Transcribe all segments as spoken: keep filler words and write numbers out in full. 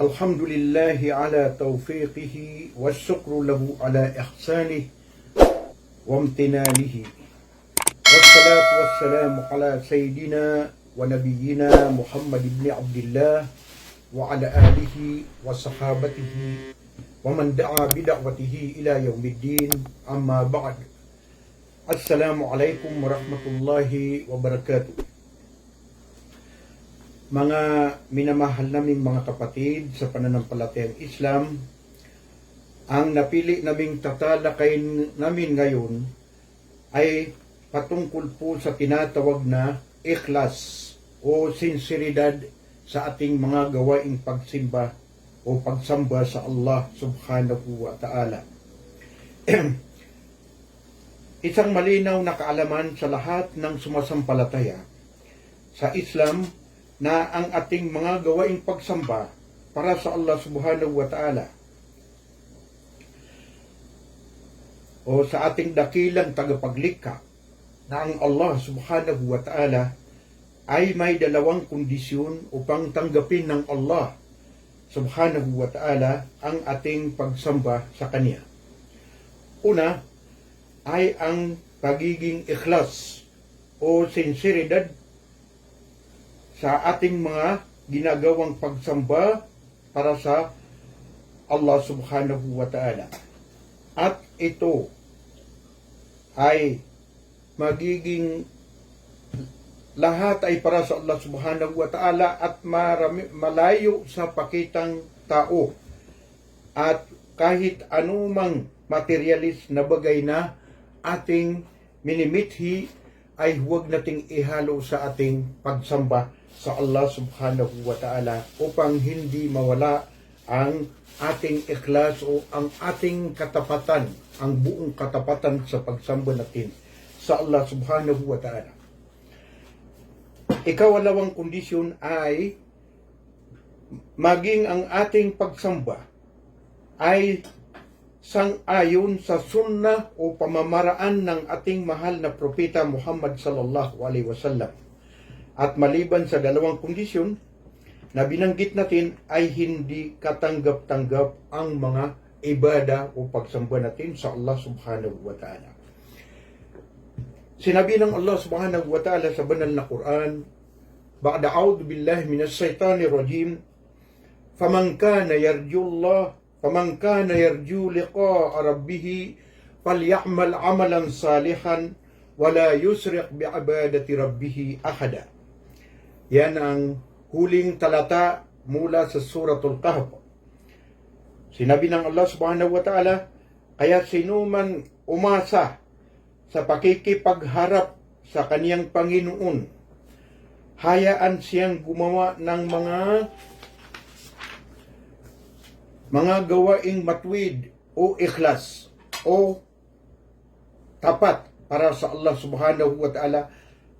الحمد لله على توفيقه والشكر له على إحسانه وامتنانه. والصلاة والسلام على سيدنا ونبينا محمد بن عبد الله وعلى آله وصحابته ومن دعا بدعوته إلى يوم الدين. أما بعد. Assalamu alaikum warahmatullahi wabarakatuh. Manga minamahal naming manga kapatid sa pananampalatayang Islam, ang napili naming tatalakayin namin ngayon ay patungkol po sa tinatawag na ikhlas o sinseridad sa ating mga gawaing pagsimba o pagsamba sa Allah Subhanahu wa Ta'ala. Isang malinaw na kaalaman sa lahat ng sumasampalataya sa Islam na ang ating mga gawaing pagsamba para sa Allah Subhanahu wa Ta'ala o sa ating dakilang tagapaglikha na ang Allah Subhanahu wa Ta'ala ay may dalawang kondisyon upang tanggapin ng Allah Subhanahu wa Ta'ala ang ating pagsamba sa Kanya. Una ay ang pagiging ikhlas o sinseridad sa ating mga ginagawang pagsamba para sa Allah Subhanahu wa Ta'ala. At ito ay magiging lahat ay para sa Allah Subhanahu wa Ta'ala at marami, malayo sa pakitang tao at kahit anumang materialis na bagay na ating minimithi ay huwag nating ihalo sa ating pagsamba sa Allah Subhanahu wa Ta'ala upang hindi mawala ang ating ikhlas o ang ating katapatan, ang buong katapatan sa pagsamba natin sa Allah Subhanahu wa Ta'ala. Ikawalawang kondisyon ay maging ang ating pagsamba ay sang-ayon sa sunnah o pamamaraan ng ating mahal na Propeta Muhammad sallallahu alaihi wasallam. At maliban sa dalawang kondisyon na binanggit natin, ay hindi katanggap-tanggap ang mga ibadah o pagsamba natin sa Allah Subhanahu wa Ta'ala. Sinabi ng Allah Subhanahu wa Ta'ala sa banal na Quran, بعد أعوذ بالله من الشيطان الرجيم، فمن كان يرجو الله، فمن كان يرجو لقاء ربه فليعمل عملا صالحا ولا يشرك بعبادة ربه أحدا. Yan ang huling talata mula sa Suratul Kahf. Sinabi ng Allah Subhanahu wa Ta'ala, kaya sino man umasa sa pakikipagharap sa kaniyang Panginoon, hayaan siyang gumawa ng mga, mga gawaing matuwid o ikhlas o tapat para sa Allah Subhanahu wa Ta'ala,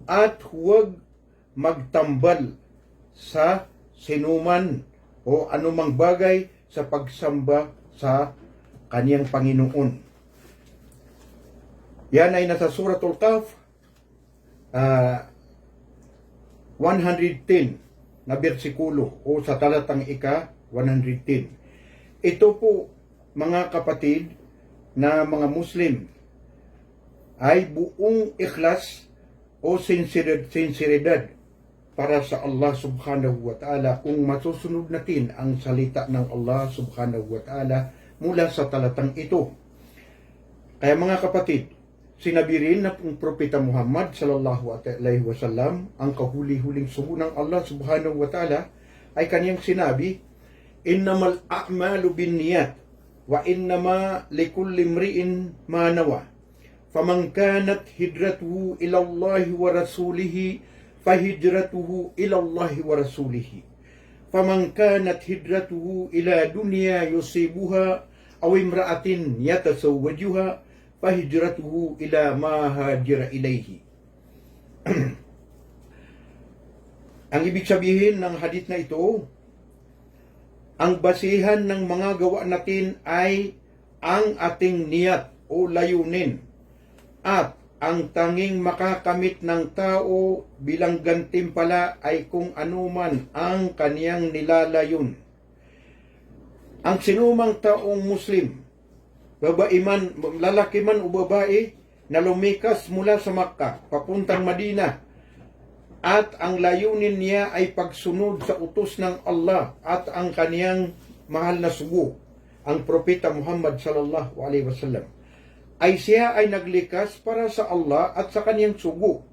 at huwag magtambal sa sinuman o anumang bagay sa pagsamba sa kaniyang Panginoon. Yan ay nasa Suratul Kahf, ah, one hundred ten na bersikulo o sa talatang ika one hundred ten. Ito po, mga kapatid na mga Muslim, ay buong ikhlas o sinserid-, sinseridad para sa Allah Subhanahu wa Ta'ala kung masusunod natin ang salita ng Allah Subhanahu wa Ta'ala mula sa talatang ito. Kaya, mga kapatid, sinabi rin ng Propeta Muhammad sallallahu alaihi wasallam, ang kahuli-huling sugo ng Allah Subhanahu wa Ta'ala, ay kaniyang sinabi, إنما الأعمال بالنيات وإنما لكل امرئ ما نوى. فمن كانت هجرته إلى الله ورسوله فهجرته إلى الله ورسوله. فمن كانت هجرته إلى دنيا يصيبها أو امرأة يتزوجها فهجرته إلى ما هاجر إليه. Ang ibig sabihin ng hadith na ito, ang basihan ng mga gawa natin ay ang ating niyat o layunin, at ang tanging makakamit ng tao bilang gantimpala ay kung ano man ang kaniyang nilalayon. Ang sinomang taong Muslim, babai man, lalaki man o babai, na lomikas mula sa Makkah papuntang Madinah, at ang layunin niya ay pagsunod sa utos ng Allah at ang kaniyang mahal na sugo, ang Propeta Muhammad sallallahu alaihi wasallam, ay siya ay naglikas para sa Allah at sa kaniyang sugo.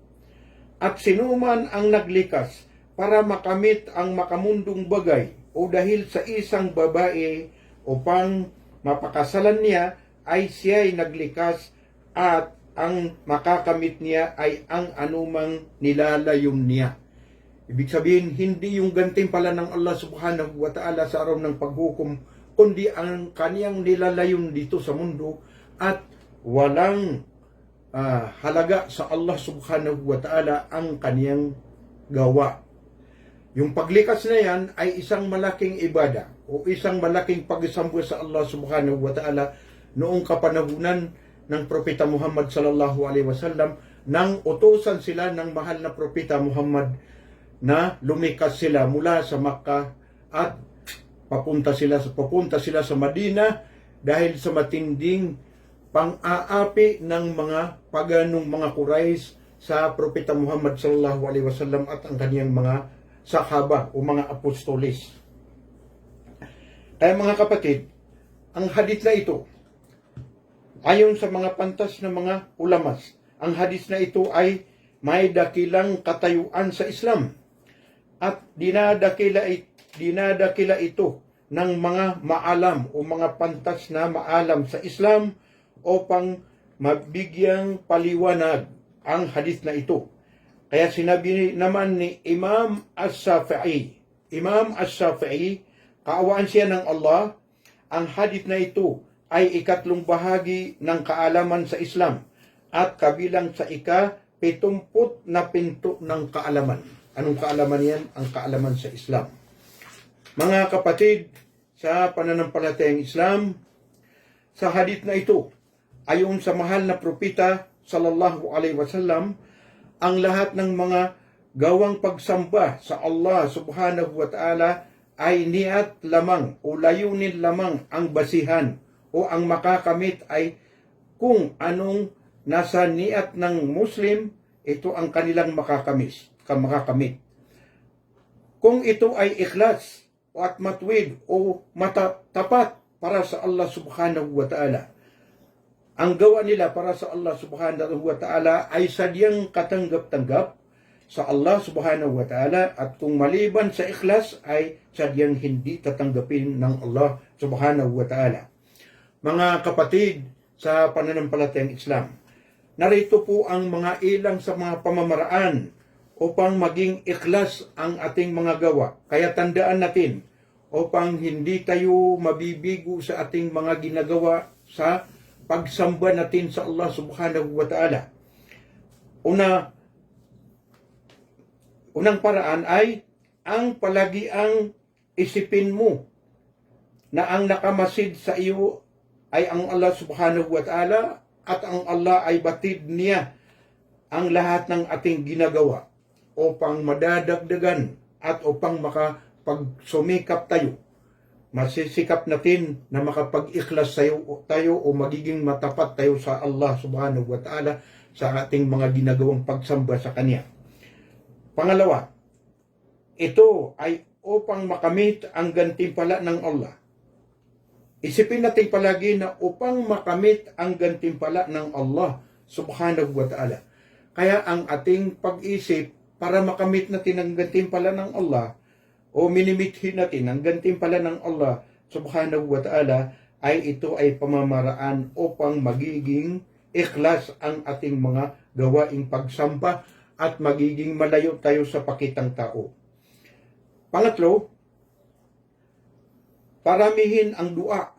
At sino man ang naglikas para makamit ang makamundong bagay o dahil sa isang babae upang mapakasalan niya, ay siya'y naglikas, at ang makakamit niya ay ang anumang nilalayon niya. Ibig sabihin, hindi yung gantimpala ng Allah Subhanahu wa Ta'ala sa araw ng paghukom, kundi ang kaniyang nilalayon dito sa mundo, at walang ah, halaga sa Allah Subhanahu wa Ta'ala ang kaniyang gawa. Yung paglikas na yan ay isang malaking ibada o isang malaking pagsamba sa Allah Subhanahu wa Ta'ala noong kapanahunan ng Propeta Muhammad sallallahu alaihi wasallam, nang utusan sila ng mahal na Propeta Muhammad na lumikas sila mula sa Makkah at papunta sila sa, papunta sila sa Madinah dahil sa matinding pang-aapi ng mga paganong mga Quraysh sa Propeta Muhammad sallallahu alaihi wasallam at ang kaniyang mga sahaba o mga apostoles. Kaya, mga kapatid, ang hadith na ito, ayon sa mga pantas na mga ulamas, ang hadith na ito ay may dakilang katayuan sa Islam. At dinadakila it-, dinadakila ito ng mga maalam o mga pantas na maalam sa Islam upang mabigyang paliwanag ang hadith na ito. Kaya sinabi naman ni Imam Ash-Shafi'i, Imam Ash-Shafi'i, kaawaan siya ng Allah, ang hadith na ito ay ikatlong bahagi ng kaalaman sa Islam at kabilang sa ika-pitumput na pinto ng kaalaman. Anong kaalaman yan? Ang kaalaman sa Islam. Mga kapatid sa pananampalatayang Islam, sa hadith na ito, ayon sa mahal na Propeta sallallahu alaihi wasallam, ang lahat ng mga gawang pagsamba sa Allah Subhanahu wa Ta'ala ay niyat lamang o layunin lamang, ang basihan o ang makakamit ay kung anong nasa niyat ng Muslim, ito ang kanilang makakamis-, ka-, makakamit. Kung ito ay ikhlas, o at matuwid o mata-, tapat para sa Allah Subhanahu wa Ta'ala. Ang gawa nila para sa Allah Subhanahu wa Ta'ala ay sadyang katanggap-tanggap sa Allah Subhanahu wa Ta'ala, at kung maliban sa ikhlas ay sadyang hindi tatanggapin ng Allah Subhanahu wa Ta'ala. Mga kapatid sa pananampalatayang Islam, narito po ang mga ilang sa mga pamamaraan upang maging ikhlas ang ating mga gawa. Kaya tandaan natin, upang hindi tayo mabibigo sa ating mga ginagawa sa pagsamba natin sa Allah Subhanahu wa Ta'ala. Una, unang paraan ay ang palagiang isipin mo na ang nakamasid sa iyo ay ang Allah Subhanahu wa Ta'ala, at ang Allah ay batid niya ang lahat ng ating ginagawa, upang madadagdagan at upang makapagsumikap tayo, masisikap natin na makapag-ikhlas tayo, tayo o magiging matapat tayo sa Allah Subhanahu wa Ta'ala sa ating mga ginagawang pagsamba sa Kanya. Pangalawa, ito ay upang makamit ang gantimpala ng Allah. Isipin natin palagi na upang makamit ang gantimpala ng Allah Subhanahu wa Ta'ala. Kaya ang ating pag-isip para makamit natin ang gantimpala ng Allah o minimithi natin ang gantimpala ng Allah Subhanahu wa Ta'ala ay ito ay pamamaraan upang magiging ikhlas ang ating mga gawaing pagsamba at magiging malayo tayo sa pakitang tao. Pangatlo, paramihin ang dua.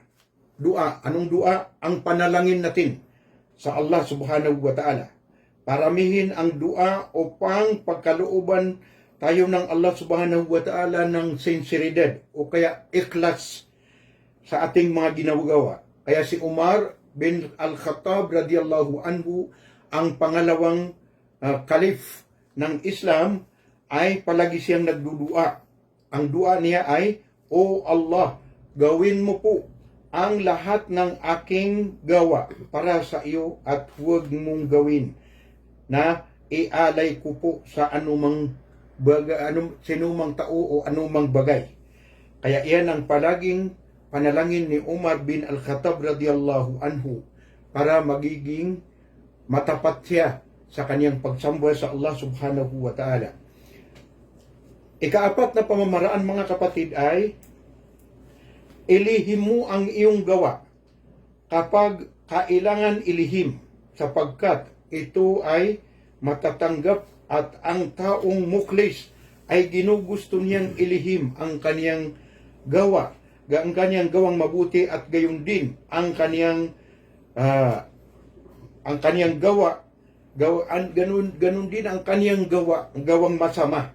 Dua, anong dua? Ang panalangin natin sa Allah Subhanahu wa Ta'ala. Paramihin ang dua upang pagkalooban tayo ng Allah Subhanahu wa Ta'ala ng sinseridad o kaya ikhlas sa ating mga ginagawa. Kaya si Umar bin Al-Khattab radiyallahu anhu, ang pangalawang, ah, kalif ng Islam, ay palagi siyang nagdudua. Ang dua niya ay, "O Allah, Gawin mo po ang lahat ng aking gawa para sa iyo at huwag mong gawin na ialay ko po sa anumang baga-, anum-, sinumang tao o anumang bagay. Kaya iyan ang palaging panalangin ni Umar bin Al-Khattab radiyallahu anhu para magiging matapat siya sa kaniyang pagsamba sa Allah Subhanahu wa Ta'ala. Ikaapat na pamamaraan, mga kapatid, ay ilihim mo ang iyong gawa kapag kailangan ilihim, sapagkat ito ay matatanggap at ang taong mukhlis ay ginugusto niyang ilihim ang kaniyang gawa, ga-, ang kaniyang gawang mabuti at gayon din ang kaniyang, ah, ang kaniyang gawa, gawa, an-, ganun, ganun din ang kaniyang gawa, gawang masama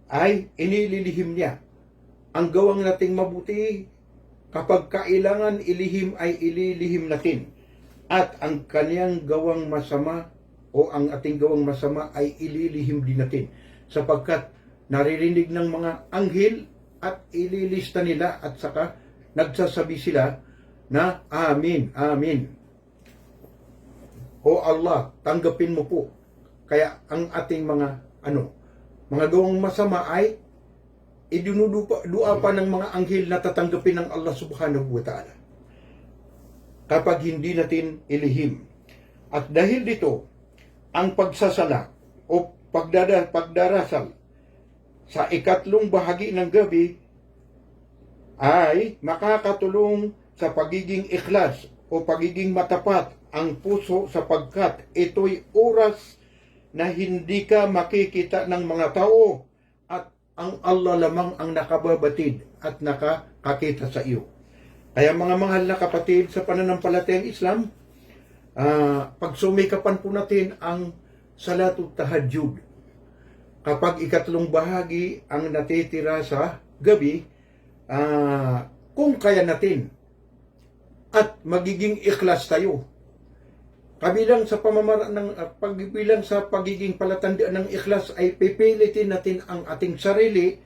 ay inililihim niya. Ang gawang nating mabuti, kapag kailangan ilihim ay ililihim natin. At ang kaniyang gawang masama o ang ating gawang masama ay ililihim din natin. Sapagkat naririnig ng mga anghel at ililista nila at saka nagsasabi sila na, "Amin, amin." O Allah, tanggapin mo po. Kaya ang ating mga, ano, mga gawang masama ay idinudupa, dua pa ng mga anghel na tatanggapin ng Allah Subhanahu wa Ta'ala kapag hindi natin ilihim. At dahil dito, ang pagsasala o pagdada-, pagdarasal sa ikatlong bahagi ng gabi ay makakatulong sa pagiging ikhlas o pagiging matapat ang puso, sapagkat ito'y oras na hindi ka makikita ng mga tao at ang Allah lamang ang nakababatid at nakakakita sa iyo. Kaya, mga mahal na kapatid sa pananampalatayang Islam, ah, pagsumikapan po natin ang salatut tahajjud. Kapag ikatlong bahagi ang natitira sa gabi, ah, kung kaya natin, at magiging ikhlas tayo. Kabilang sa pamamara-, ng, ah, pag-, bilang sa pagiging palatandaan ng ikhlas ay pipilitin natin ang ating sarili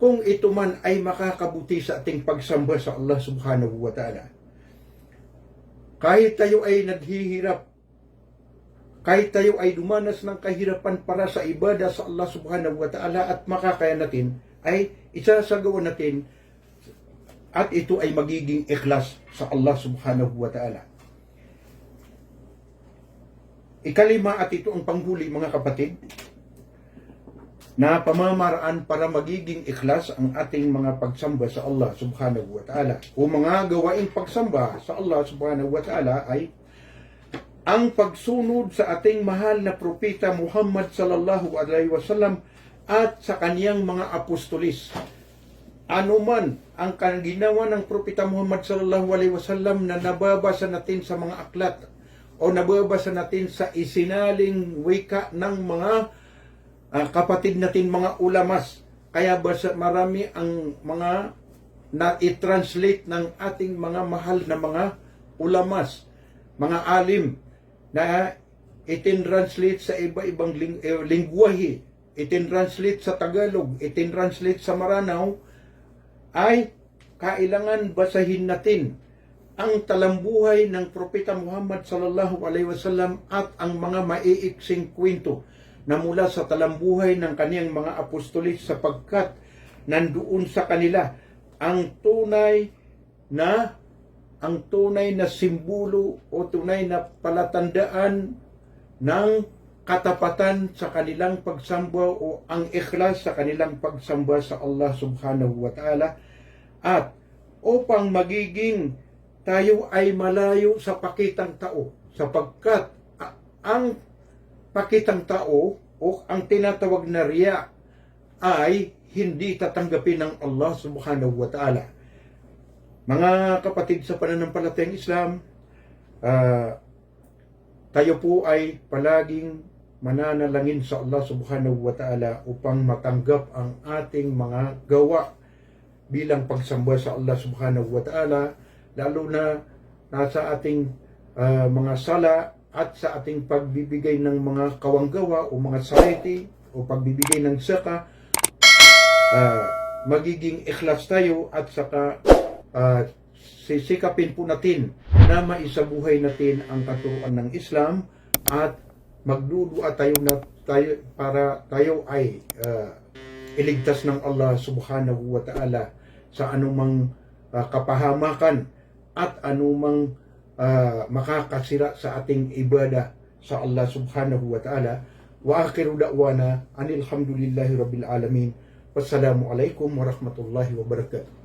kung ito man ay makakabuti sa ating pagsamba sa Allah Subhanahu wa Ta'ala. Kahit tayo ay naghihirap, kahit tayo ay dumanas ng kahirapan para sa ibadah sa Allah Subhanahu wa Ta'ala at makakaya natin, ay isasagawa natin at ito ay magiging ikhlas sa Allah Subhanahu wa Ta'ala. Ikalima, at ito ang panghuli, mga kapatid, na pamamaraan para magiging ikhlas ang ating mga pagsamba sa Allah Subhanahu wa Ta'ala. O mga gawaing pagsamba sa Allah Subhanahu wa Ta'ala ay ang pagsunod sa ating mahal na Propeta Muhammad sallallahu alaihi wasallam at sa kaniyang mga apostoles. Ano man ang kan-, ginawa ng Propeta Muhammad sallallahu alaihi wasallam na nababasa natin sa mga aklat o nababasa natin sa isinaling wika ng mga, ah, kapatid natin, mga ulamas. Kaya basa, marami ang mga na-translate ng ating mga mahal na mga ulamas, mga alim, na itinranslate sa iba-ibang ling-, eh, lingwahe, itinranslate sa Tagalog, itinranslate sa Maranao, ay kailangan basahin natin ang talambuhay ng Propeta Muhammad sallallahu alaihi wasallam at ang mga maiiksing kwento na mula sa talambuhay ng kaniyang mga apostoles, sapagkat nandoon sa kanila ang tunay na, ang tunay na simbolo o tunay na palatandaan ng katapatan sa kanilang pagsamba o ang ikhlas sa kanilang pagsamba sa Allah Subhanahu wa Ta'ala, at upang magiging tayo ay malayo sa pakitang tao, sapagkat a-, ang pakitang tao o ang tinatawag na riya ay hindi tatanggapin ng Allah Subhanahu wa Ta'ala. Mga kapatid sa pananampalatayang Islam, ah, tayo po ay palaging mananalangin sa Allah Subhanahu wa Ta'ala upang matanggap ang ating mga gawa bilang pagsamba sa Allah Subhanahu wa Ta'ala, lalo na nasa ating, ah, mga sala at sa ating pagbibigay ng mga kawanggawa o mga charity o pagbibigay ng saka, ah, magiging ikhlas tayo at saka ah, sisikapin po natin na maisabuhay natin ang katuruan ng Islam at magduduwa tayo na tayo, para tayo ay, ah, iligtas ng Allah Subhanahu wa Ta'ala sa anumang, ah, kapahamakan at anumang, ah, makakasira sa ating ibadah sa Allah Subhanahu wa Ta'ala. Wa akhiru da'wana anil hamdulillahi rabbil alamin. Wassalamu alaikum warahmatullahi wabarakatuh.